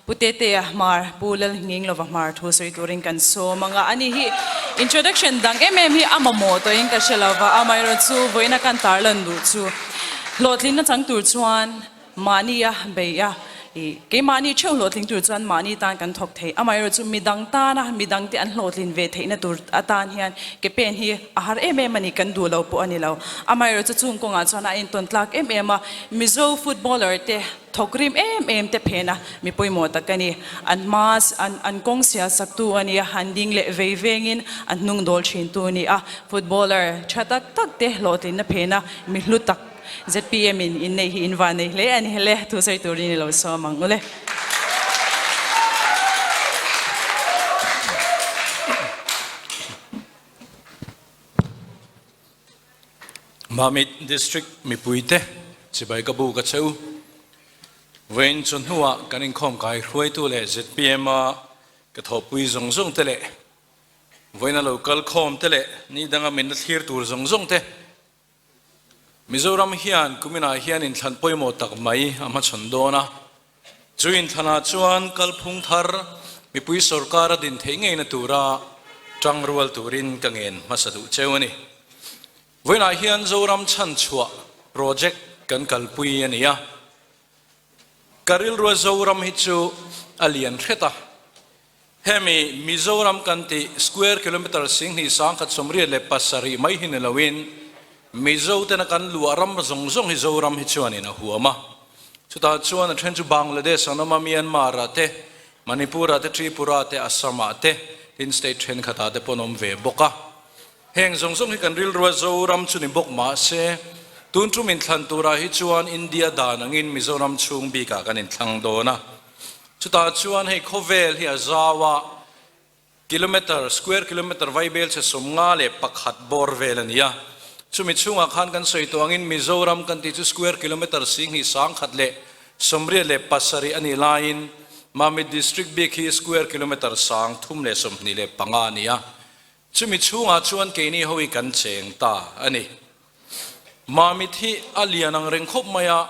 Pu Tetea Hmar, Pu Lalnghinglova Hmar thu sawi turin kan sawm ang a, ani hi introduction dang em em hi a mamawh tawhin ka hre lova, amaherawhchu vawiina kan tarlan duh chu hlawhtlinna chang tur chuan mahnia bei a, ih keimahni theuh hlawhtling tur chuan mahni tan kan thawk thei, amaherawhchu midang tana midangte an hlawhtlin ve theihna tur atan hian ke pen hi a har em em a ni, kan duh lo pawh a ni lo, amaherawhchu chung kawngah chuan a intawn tlak em em a, Mizo footballer te. Thawk rim em em te phen a, mi pawimawh tak a ni. An hma an an kawng sial sak tu a ni a, an ding leh vei vengin an hnung dawl thin tu a ni a. Footballer tha tak tak te hlawhtlinna phen a, mi hlu tak zpm in inneih hi in van nei hle a ni hele, thu sawi turin i lo sawm ang ule. Mamit District mipuite chibai ka bu ka che u. Vawiin chu hnuah kan inkhawm kai hruaitu leh zpm a ka thawhpui zawng zawng te leh vawiin a lo kal khawm te leh ni danga min la thlir tur zawng zawng te Mizoram hian kuminah hian inthlan pawimawh tak mai a hmachhawn dawn a. Chu inthlanah chuan kalphung thar mipui sorkar a din theih ngeina tura tangrual turin ka ngen hmasa duh cheu a ni. Vawiinah hian Zoram chhanchhuah project kan kalpui a ni a. Ka rilrua Zoram hi chu a lian hret a. Hemi Mizoram kan tih square kilometre 27 187 mai hi ni loin Mizo tena kan luah ram zawng zawng hi Zoram hi chuanin a huam a. Chutah chuan a then chu Bangladesh an awm a, Myanmar ah te, Manipur ah te, Tripura te, Assam ah te, tin state thenkhat ah te pawh an awm ve bawk a. Heng zawng zawng hi kan rilrua Zoram chu ni bawk mahse tun tum inthlan turah hi chuan India dan angin Mizoram chhung bikah kan inthlang dawn a. Chutah chuan hei khawvel hi a zau a, kilometre, square kilometre vaibel chhe 51 bawr vel a ni a. Chumi chhungah khan kan sawi tawh angin Mizoram kan tih chu square kilometre 2187 a nih laiin Mamit District bik hi square kilometre 325 a ni a. Chumi chhungah chuan keini ho hi kan cheng ta a ni. Mamit hi a lian ang reng khawp mai a.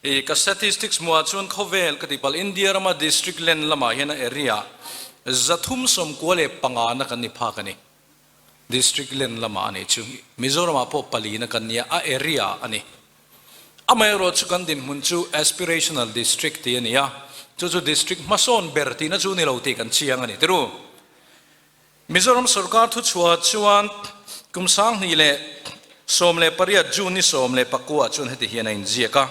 I ka statistics hmuh ah chuan khawvel ka ti palh India rama district len lamah hian a area 395 na kan ni phak a ni. District len lamah a nih chu Mizoram ah pawh pali na kan nia a area a ni. Amaherawh chu kan dinhmun chu aspirational district tih a ni a, chu chu district hmasawn ber tihna chu ni lo tih kan chiang a ni tiru. Mizoram sorkar thuchhuah chuan kum 2018 June ni 19 chuan heti hian a inziak a,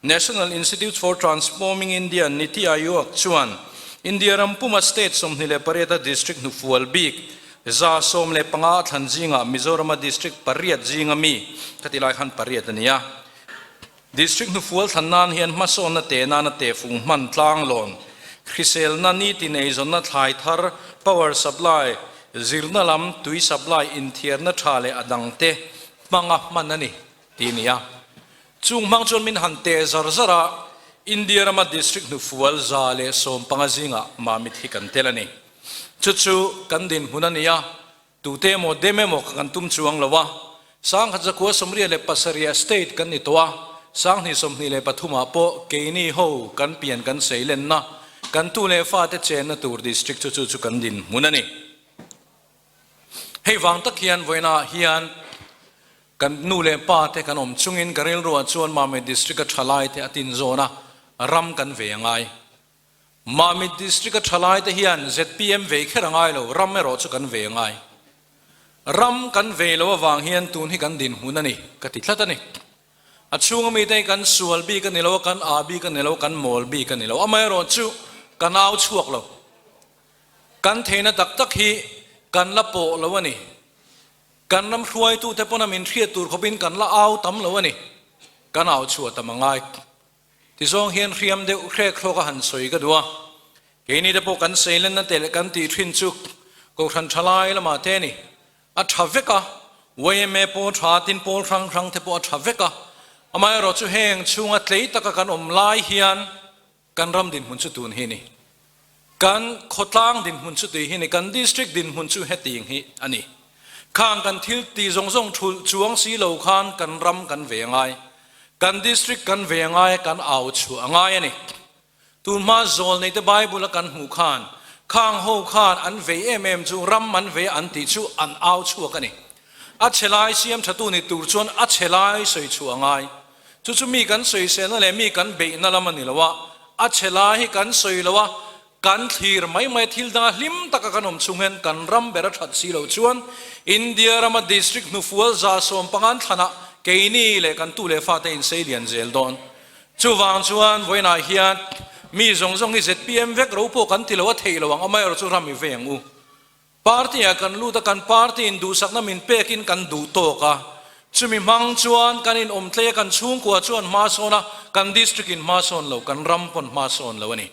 National Institute for Transforming India, Niti Aayog, chuan India ram puma state 28 a district hnufual bik 115 a thlan zingah Mizorama district pariat zinga mi khati lai khan pariat a ni a. District hnufual thlan nan hian hmasawnna te nana tehfung hman tlanglawn, hriselna, nitin eizawnna thlai thar, power supply, zirna lam, tui supply, inthiarna tha leh a dangte hmanga hman a ni tih a ni a. Chung hmang chuan min han teh zar zar a, India rama district hnufual 115 zingah Mamit hi kan tel a ni. Chu chu kan dinhmun a ni a. Tute emaw dem emaw ka kan tum chuang lo a, 1987 state kan ni tawh a, 2023 ah pawh keini ho kan pian kan sei lenna, kan tu leh fate chenna tur district chu chu chu kan dinhmun a ni. Hei vang tak hian vawiinah hian kan nu leh pa te kan awm chungin ka rilruah chuan Mamit district a thalai te a tin zawn a, ram kan ve a ngai. Mamit District a thalai te hian zpm vei kher a ngai lo, ram erawh chu kan vei a ngai. Ram kan vei lo avang hian tun hi kan dinhmun a ni, ka ti tlat a ni. A chhunga mite hi kan sual bik a ni lo a, kan aa bik a ni lo, kan mawl bik a ni lo. Amaherawh chu kan au chhuak lo. Kan theihna tak tak hi kan la pawh lo a ni. Kan ram hruaitute pawn a min hriat tur khawpin kan la au tam lo a ni. Kan au chhuah tam a ngai. Tizawng hian hriam deuh hrek hlawk a han sawi ka duh a, keini te pawh kan seilenna te leh kan tih thin chu Kohhran thalai lamah te a ni. A tha vek a, yma pawl tha tin pawl hrang hrang te pawh a tha vek a, amaherawh chu heng chhunga tlei taka kan awm lai hian kan ram dinhmun chu tun hi a ni. Kan khawtlang dinhmun chu tui hi a ni, kan district dinhmun chu hetiang hi a ni. Khang kan thil tih zawng zawng thulh chuang si lo khan kan ram kan ve a ngai, kan district kan ve a ngai, kan au chhuah a ngai a ni. Tun hma zawl nei te Bible a kan hmuh khan, khang ho khan an vei em em chu ram an vei an tih chu an au chhuak a ni. A chhe lai siam thatu ni tur chuan a chhe lai sawi chhuah a ngai. Chu chu mi kan sawiselna leh mi kan beihna lam a ni lo a, a chhe lai hi kan sawi lo a, kan thlir mai mai thil danga hlim taka kan awm chung hian kan ram ber a that si loh chuan India rama district hnufual 150 thlanah keini leh kan tu leh fate insei lian zel dawn. Chuvang chuan vawiinah hian mi zawng zawng hi zpm vek ro pawh kan ti lo a theih lo ang, amaherawh chu ram i vei ang u. Party ah kan lut a, kan party in duhsakna min pekin kan duh tawk a, chumi hmang chuan kan in awm tlei a, kan chhungkua chuan hma sawn a, kan district in hma sawn lo, kan ram pawn hma sawn lo a ni.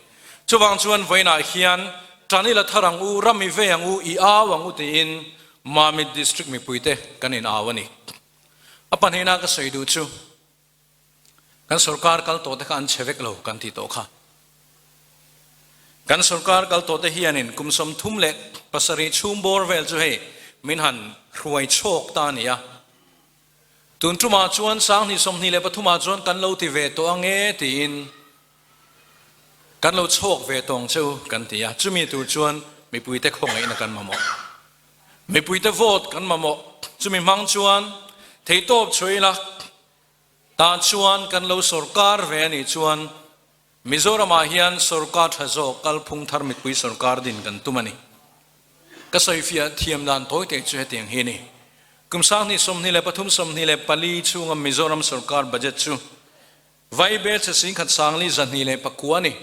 Chuvang chuan vawiinah hian tan i la thar ang u, ram i vei ang u, i au ang u tiin Mamit District mipuite kan in au a ni. A pahnihna ka sawi duh chu Kan sorkar kal tawhte kha an chhe vek lo kan tih tawh kha. Kan sorkar kal tawhte hianin kum 37 chhung bawr vel chu hei min han hruai chhawk ta a ni a. Tun tumah chuan 2023 ah chuan kan lo ti ve tawh ang e tiin kan lo chhawk ve tawng che u kan ti a. Chumi tur chuan mipuite khawngaihna kan mamawh. Mipuite vote kan mamawh. Chumi hmang chuan theihtawp chhuah ila. Tah chuan kan lo sorkar ve a nih chuan Mizoramah hian sorkar tha zawk kalphung thar mipui sorkar din kan tum a ni. Ka sawifiah thiam dan tawi teh chu hetiang hi a ni. Kum 2023 24 chhunga Mizoram sorkar budget chu Vaibel chhe singkhat sangli 209 a ni.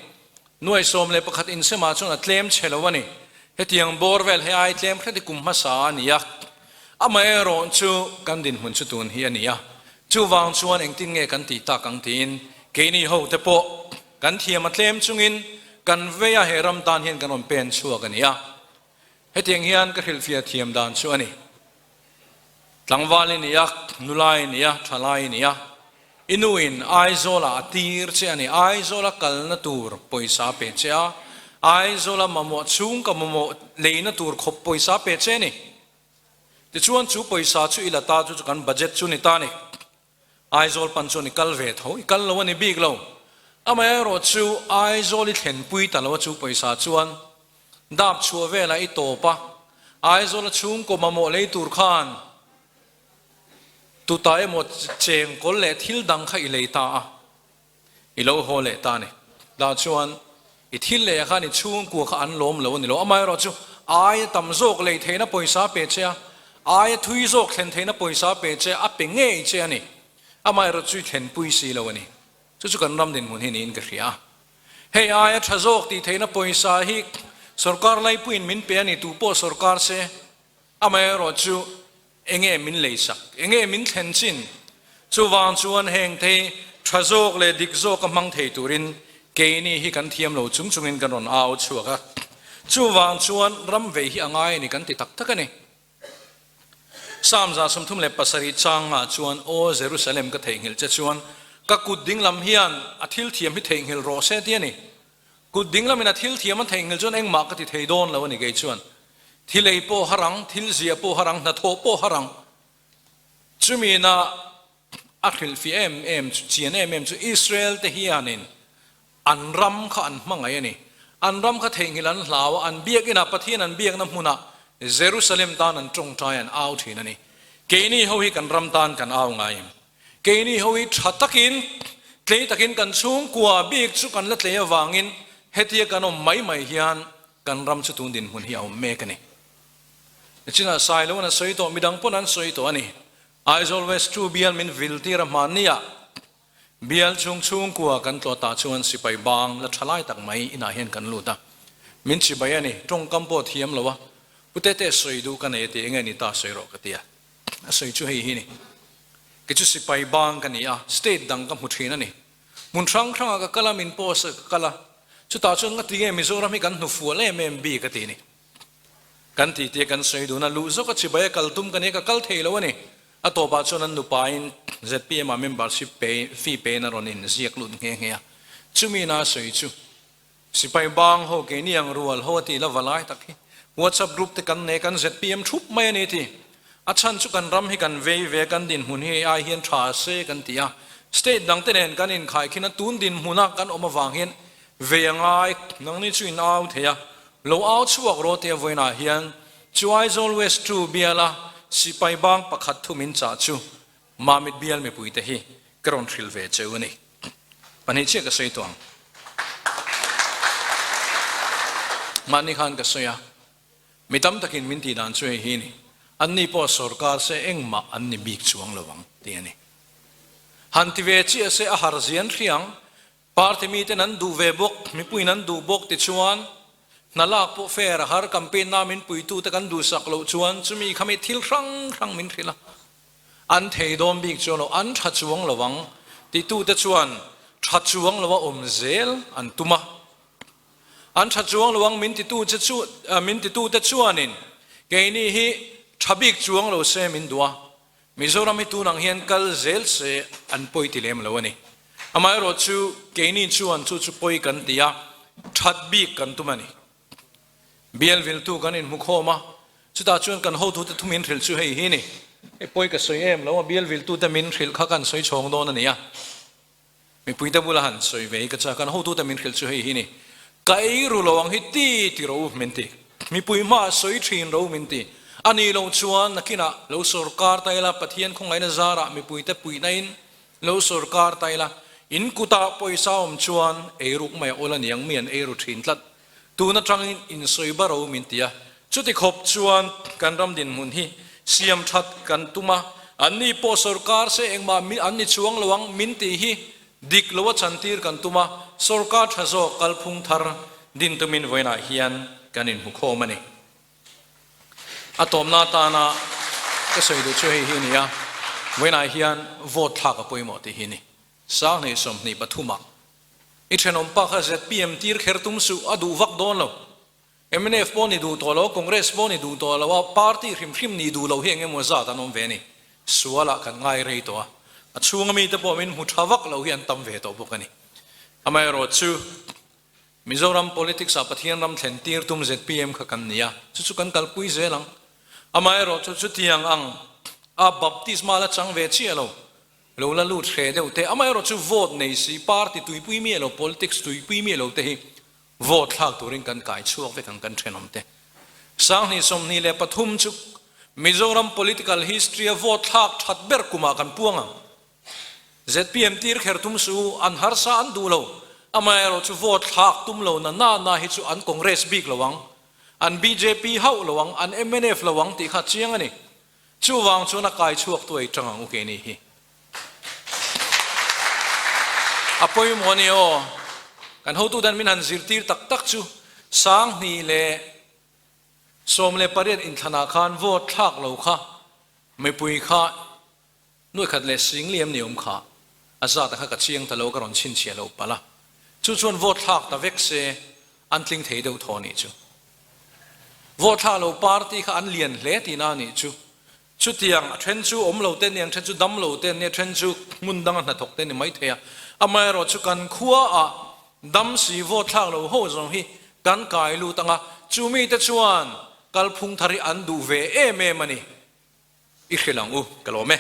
Nuai 11 insemah chuan a tlem chhe lo a ni. Hetiang bawr vel he ai tlem hret i kum hmasa a ni a. Amaherawh chu kan dinhmun chu tun hi a ni a. Chuvang chuan engtin nge kan tih tak ang tiin keini ho te pawh kan thiam a tlem chungin kan vei a he ram tan hian kan rawn pen chhuak a ni a. Hetiang hian ka hrilhfiah thiam dan chu a ni. Tlangval i ni a, nula i ni a, thalai i ni a. I nuin Aizawlah a tir che a ni. Aizawla kalna tur pawisa a pe che a, Aizawla mamawh chhung ka mamawh leina tur khawp pawisa a pe che a ni. Tichuan chu pawisa chu i la ta chu chu kan budget chu ni ta a ni. Aizawl pan chuan i kal ve tho, i kal lo a ni bik lo. Amaherawh chu Aizawl i thlenpui ta lo a chu pawisa chuan dap chhuah velah i tawp a, Aizawl a chhungkaw mamawh lei tur khan tuta emaw chengkawl leh thil dang kha i lei ta a, i lo haw leh ta a ni. Tah chuan i thil leh khan i chhungkua kha an lawm lo a ni lo. Amaherawh chu aia tam zawk lei theihna pawisa pe che a, aia thui zawk thlen theihna pawisa pe che a pe ngei che a ni. Amaherawh chu i thlenpui si lo a ni. Chu chu kan ram dinhmun hi niin ka hria a. Hei aia tha zawk tih theihna pawisa hi sorkar laipuiin min pe a ni, tu pawh sorkar se. Amaherawh chu Enge min leisak? Enge min thlen chin? Chuvang chuan heng thei tha zawk leh dik zawka hmang thei turin keini hi kan thiam lo chung chungin kan rawn au chhuak a. Chuvang chuan ram vei hi a ngai a ni kan ti tak tak a ni. Psalm 37 changah chuan, Aw Jerusalem ka theihnghilh che chuan ka kut dinglam hian a thil thiam hi theihnghilh rawh se ti a ni. Kut dinglamin a thil thiam a theihnghilh chuan engmah ka ti thei dawn lo a ni kei chuan. Thil ei pawh har ang, thil ziah pawh har ang, hnathawh pawh har ang. Chumi na a hrilhfiah em em chu, chian em em chu Israel te hianin an ram kha an hmangaih a ni. An ram kha theihnghilh an hlau a, an biakinah Pathian an biakna hmunah Jerusalem tan an tawngtai an au thin a ni. Keini ho hi kan ram tan kan au ngai em? Keini ho hi tha takin, tlei takin kan chhungkua bik chu kan la tlei avangin hetia kan awm mai mai hian kan ram chu tun dinhmun hi a awm mek a ni. Nichinah Sailoan a sawi tawh, midang pawn an sawi tawh a ni. Aizawl West 2 bial min vil tir a hmanni ah bial chhung chhungkua kan tlawh tah chuan sipai bang la tha lai tak mai inah hian kan lut a. Min chibai a ni, tawngkam pawh thiam lo a, Pu Tete sawi duh ka nei a ti, enge ni ta sawi rawh ka ti a. A sawi chu hei hi ni. Kei chu sipai bang ka ni a, state dang ka hmu thin a ni. Hmun hrang hrangah ka kal a, min post a ka kal a. Chutah chuan nga tinge Mizoram hi kan hnufual em em bik a ti ni. Kan tih tia kan sawi dun a, luh zawk a chibai a kal tum ka ni a, ka kal thei lo a ni. A tawpah chuan an nupain zpm ah membership pe, fee pe in a rawn in ziak lut nghe nghe a. Chumi na a sawi chu Sipai bang ho keini ang rual ho a tih la va lai tak hi WhatsApp group te kan nei kan zpm thup mai a ni ti. A chhan chu kan ram hi kan vei ve kan dinhmun hi hei ai hian tha se kan ti a. State dang te nen kan inkhai khin a tun dinhmun a kan awm avang hian Ve a ngai, nangni chu in au thei a, lo au chhuak rawh tia vawiinah hian chu Aizawl West 2 biala sipai bang pakhat thum in chah chu Mamit bial mipuite hi ka rawn hrilh ve cheu a ni. Pahnih chiah ka sawi tawh ang. Mahni khan ka sawi a, mi tam takin min tih dan chu hei hi a ni, anni pawh sorkar se engmah an ni bik chuang lo ang tih a ni. Han ti ve chiah se a har zian hriang, Party miten an duh ve bawk, mipuiin an duh bawk tichuan hna lak pawh fair a har, campaign na min puitute kan duhsak loh chuan chumi kha mi thil hrang hrang min hrilh a, an thei dawn bik chuan lo, an tha chuang lo ang titute chuan tha chuang lo a awm zel an tum a, an tha chuang lo ang min titu che chu min titute chuanin keini hi tha bik chuang lo se min duh a, Mizoram hi tun ang hian kal zel se an pawi ti lem lo a ni. Amaherawh chu keini chuan chu chu pawi kan ti a, that bik kan tum a ni. Bial viltu kan inhmu khawm a, chutah chuan kan hotute thu min hrilh chu hei hi ni. Hei pawi ka sawi em lo a, bial viltute min hrilh kha kan sawi chhawng dawn a ni a. Mipuite bula han sawi ve hi ka chak, kan hotute min hrilh chu hei hi ni, Ka ei ru lo ang hi ti ti ro min ti, mipui hmaah sawi thin ro min ti, a nih loh chuan nakinah lo sawrkar ta ila, Pathian khawngaihna zarah mipuite puihnain lo sawrkar ta ila, in kutah pawisa awm chuan ei ruk mai a awl a niang mi an ei ru thin tlat, tun atangin insawi ba ro min ti a, chuti khawp chuan kan ram dinhmun hi siam that kan tum a, anni pawh sawrkar se engmah an ni chuang lo ang min tih hi dik lo a chantir kan tum a, sawrkar tha zawk kalphung thar din tumin vawiinah hian kan inhmu khawm a ni. A tawmna atana ka sawi duh chu hei hi a ni a, vawiinah hian vote thlak a pawimawh tih hi a ni. Sanghnih 23 ah i thenawm pa kha zpm tir kher tum suh a duh vak dawn lo. Mnf pawh ni duh tawh lo, Congress pawh ni duh tawh lo a, party hrim hrim ni duh lo hi eng emaw zat an awm ve a ni. Sual ah kan ngai rei tawh a, a chhunga mite pawh min hmu tha vak lo hi an tam ve tawh bawk a ni. Amaherawhchu Mizoram politics ah Pathian ram thlen tir tum zpm kha kan ni a, chu chu kan kalpui zel ang. Amaherawhchu chutiang ang a baptisma la chang ve chiah lo. Lo la lut hreh deuh te, amaherawhchu vote nei si, party tuipui miah lo, politics tuipui miah lo te hi vote thlak turin kan kai chhuak vek ang kan thenawm te. 2023 chu Mizoram political history a vote thlak that ber kumah kan puang ang. Zpm tir kher tum suh u, an harsa an duh lo, amaherawhchu vote thlak tum lo na na na hi chu an Congress bik lo ang, an bjp hauh lo ang, an mnf lo ang tih kha chiang a ni. Chuvang chuan a kai chhuak tu ei tang ang u keini hi. A pawimawh a ni aw. Kan hotu dan min han zirtir tak tak chu 2018 inthlanah khan vote thlak lo kha mipui kha nuai khat leh sing liam ni awm kha a zat a kha ka chiang ta lo ka rawn chhinchhiah lo palh a. Chu chuan vote thlak ta vek se an tling thei deuh thaw nih chu. Vote thla lo party kha an lian hle tihna a nih chu. Chutiang a then chu awm lo te aniang, then chu dam lo te ania, then chu hmun danga hnathawk te a ni maithei a. Amaherawh chu kan khuaah dam si vote thlak lo ho zawng hi kan kai lut ang a, chu mite chuan kalphung thar hi an duh ve em em a ni. I hrilh ang u, ka lawm e.